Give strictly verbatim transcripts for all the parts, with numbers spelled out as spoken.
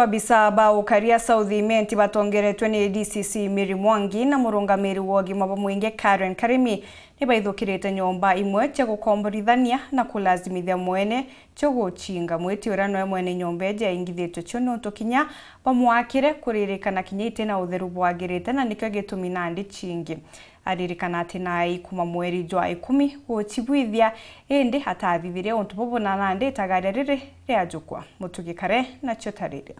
Abisa ba ukaria South Imenti batongeretwe ni D C C Mary Mwangi na murungamiri wa ugima bwa mwingi Karen Karimi nibaithukirite nyomba imwe cia gukomborithania na kulazimithia mwene cio gucinga. Mwiti uria noe mwene nyomba iji aingithitwe cio niuntu kinya bamwakire kuririkana kinya iti na utheru bwagirite, na nikio gitumi nandi cingi. Aririkana ati naai kuma mweri jwa ikumi gucibwithia, indi atathithirie untu bubu na nandi itagaria riri riajukwa. Mutugi Kare nacio tariria.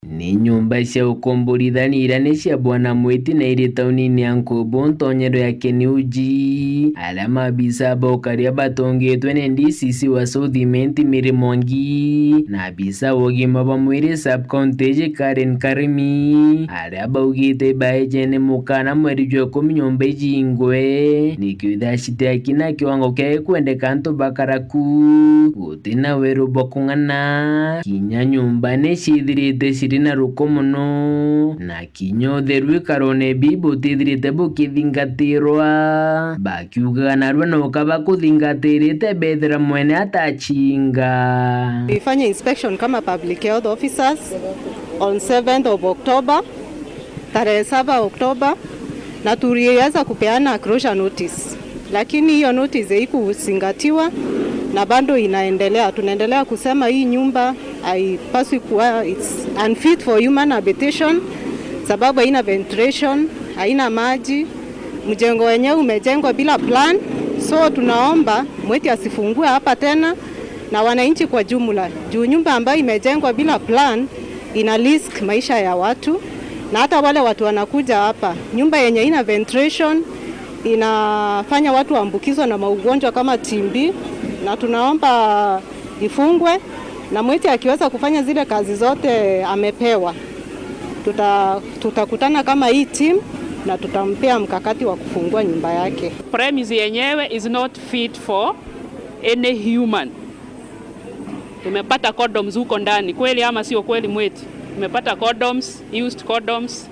Ni nyomba cia ukomborithania iria ni cia Bwana Mwiti na iri taunini ya Nkubu, ntonyero ya Keniuji, aria maabisa ba ukaria batongitwe ni D C C wa South Imenti Mary Mwangi na abisa wa ugima bwa mwiri sub county iji Karen Karimi, aria baugite baejene mukana mweri jwa ikumi nyomba ijingwe, nikio ithacite akina kiwango kia ikwendeka antu bakara ku guti na weru bwa kung'ana. Kinya nyomba ni ciithirite ciri na ruko mono, na kinya utheru ikarone bi butithirite bukithingatirwa, bakiugaga narua no kaba kuthingatirite bethira mwene atacinga. Tulifanya inspection kama public health officers on seventh of October, tarehe saba Oktoba, na tuliweza kupeana closure notice, lakini hiyo notice haikuzingatiwa na bado inaendelea. Tunaendelea kusema hii nyumba haipaswi kuwa, it's unfit for human habitation, sababu haina ventilation, haina maji, mjengo wenyewe umejengwa bila plan. So tunaomba Mwiti asifungue hapa tena na wananchi kwa jumla, juu nyumba ambayo imejengwa bila plan ina risk maisha ya watu, na hata wale watu wanakuja hapa, nyumba yenye ina ventilation inafanya watu waambukizwa na maugonjwa kama T B, na tunaomba ifungwe, na Mwiti akiweza kufanya zile kazi zote amepewa, tuta-, tutakutana kama hii team na tutampea mkakati wa kufungua nyumba yake. Premise yenyewe is not fit for any human. Tumepata condoms huko ndani, kweli ama sio kweli, Mwiti? Tumepata condoms, used condoms,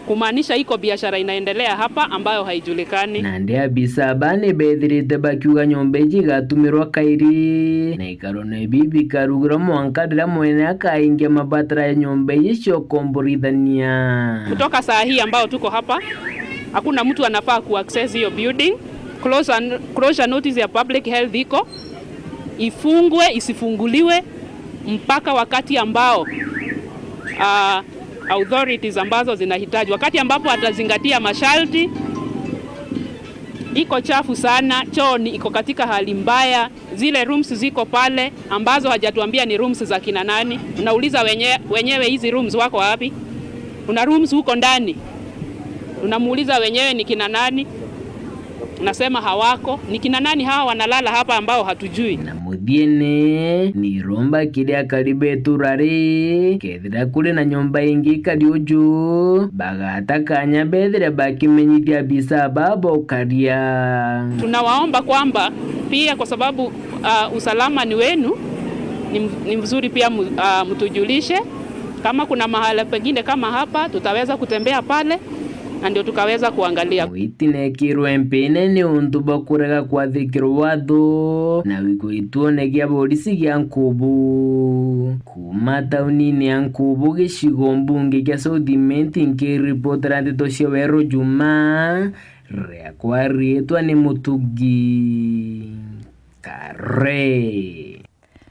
kumaanisha iko biashara inaendelea hapa ambayo haijulikani. Nandi abisa aba ni bethirite bakiuga nyomba iji igatumirwa kairi, na ikaro na ibi bikarugirwa mwanka riria mwene akaingia mabatara ya nyomba iji cia ukomborithania. Kutoka saa hii ambao tuko hapa, hakuna mtu anafaa ku access hiyo building. Closure, closure notice ya public health iko, ifungwe, isifunguliwe mpaka wakati ambao, ah, authorities ambazo zinahitaji, wakati ambapo atazingatia masharti. Iko chafu sana, choo ni iko katika hali mbaya. Zile rooms ziko pale ambazo hajatuambia ni rooms za kina nani. Unauliza wenye-, wenyewe hizi rooms wako wapi? Kuna rooms huko ndani. Unamuuliza wenyewe ni kina nani? Nasema hawako. Ni kina nani hawa wanalala hapa ambao hatujui? Na muthiene, ni iromba kiri akari ba itura ri, kethira kuri na nyomba ingi ikari uju, bagata kanya bethire bakimenyithia abisa baba ukaria. Tunawaomba kwamba pia, kwa sababu, ah, usalama ni wenu, ni m-, ni mzuri pia mu-, ah, mtujulishe. Kama kuna mahala pengine kama hapa, tutaweza kutembea pale na ndio tukaweza kuangalia. Mwiti nekirwe mpine ni untu bwa kurega kwathikirwa watho na wiko gituone gia borisi gia Nkubu. Kuma taunini ya Nkubu, gicigo mbunge gia South Imenti, nkiripotera ndeto cia Weru Juma, riakwa riitwa ni Mutugi Kare.